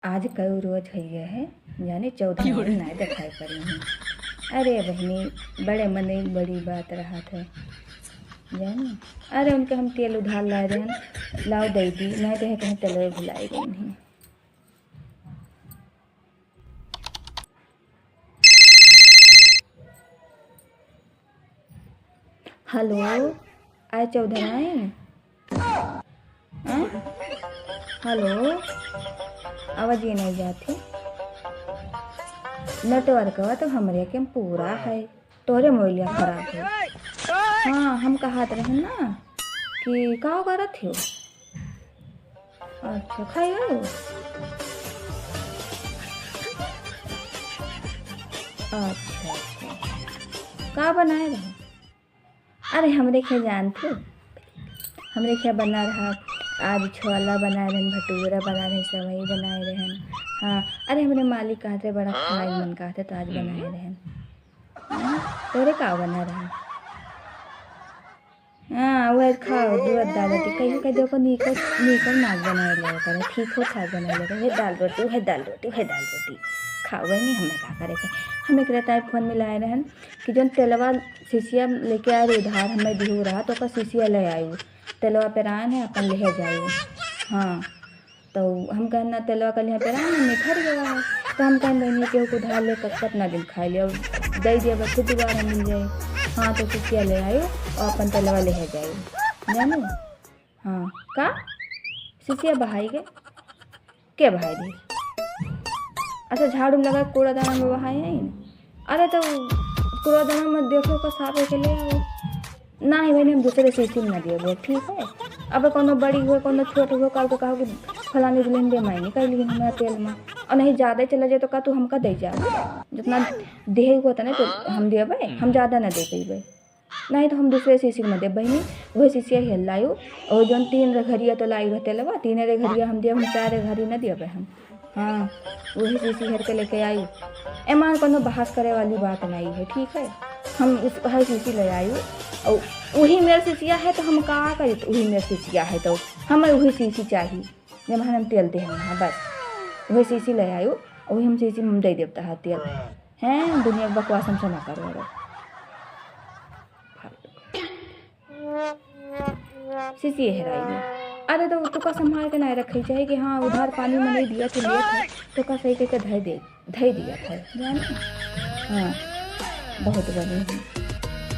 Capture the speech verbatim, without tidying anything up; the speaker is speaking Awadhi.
आज कई रोज होइ गए है, जाने चौदह दिन नाय देखाई पड़ी हैं। अरे बहिनी, बड़े मन एक बड़ी बात रहत है, जाने। अरे उनके हम तेल उधार लाए रहन, लाओ दे दी, नाय तो है कहीं तेल भुलाई गई नहीं। हेलो, आय चौधराइन? हैं? हेलो, आवाज ये नहीं जात है। नेटवर्कवा तो हमरे के पूरा है, तोरे मोबाइलिया खराब है। हाँ, हम कहत रहे ना कि का करत हो? अच्छा, खाई गयो? अच्छा, अच्छा। का बनाए रहे? अरे, हमरे खे जानत हो, हमरे खे बना रहा, आज छोला बनाए रहन, भटूरा बनाए रहन, सेवई बनाए रहन। हाँ, अरे, हमरे मालिक कहत रहे, बड़ा खाए मन कहत रहे, तो आज बनाए रहन। हाँ, तोरे का बना रहा? हाँ, वह खाओ, दूध दाल रोटी। कहियो कह दो को नीको, नीको नाक बनाए ले करे, ठीक हो ठाक बनाए ले करे। वह दाल रोटी, वह दाल रोटी, वह दाल रोटी। खाओ, वह नहीं हमें का करे के। हमें एक रहता है फोन मिलाए रहन कि जौन तेलवा शीशिया लेके आए रहे उधार, हमें दिहू रहा, तो ओकर शीशिया ले आयु। तेलवा पेरान है, अपन ले जायु। हाँ। तो हम कहन, "ना, तेलवा कल यहाँ पे रहा, हमने घर गवा है।" तो हम कहन, "बहनी, केहू को उधार ले, क-, कितना दिन खाए ले, और दे दिया, बस फिर दोबारा मिल जाए।" हाँ, तो शीशिया ले आयो और अपन तेलवा ले है जाए, जानो? हाँ, का? शीशिया बहाई गए? के बहाई दे? अच्छा, झाड़ू में लगा, कूड़ादान में बहाए हैं? अरे, तो कूड़ादान में देखो का साफ है के ले आओ। नाही बहिनी, हम दूसरे शीशी में ना दिए बोल, ठीक है? अब कोनो बड़ी हुए, कोनो छोट हुए, काल को कहो कि फलानी दुल्हन दे मायने कर ली हमारा तेल में, और नहीं ज्यादा ही चला जाए तो का तू हमका दे जा, जितना देहे को होता ना तो हम देबे, हम ज्यादा ना दे पइबे, नहीं तो हम दूसरे शीशी में दे बहिनी। वह शीशिया हेल लायु, और जौन तीन रे घरिया तो लाई रहे तेलवा, तीन रे घरिया हम दिए, हम चार रे घरी ना दिए हम। हाँ, वही शीशी हेर के लेके आई। एमा कोनो बहस करे वाली बात नहीं है, ठीक है? हम उस, वही शीशी ले आई, और वही मेर शीशिया है तो हम का करी, तो वही मेर शीशिया है तो हमें वही शीशी चाहिए, जब हम तेल दे हम, हाँ, बस वही शीशी ले आई, वही हम शीशी में दे देता है तेल। हैं, दुनिया के बकवास हमसे ना करो, अरे। शीशी हेराई गई। अरे, तो तोका संभाल के ना रखे चाहे कि हाँ, उधार पानी में नहीं दिया तो लिया था, तोका सही करके धर दे, धर दिया था, जाने? हाँ, बहुत बनी है।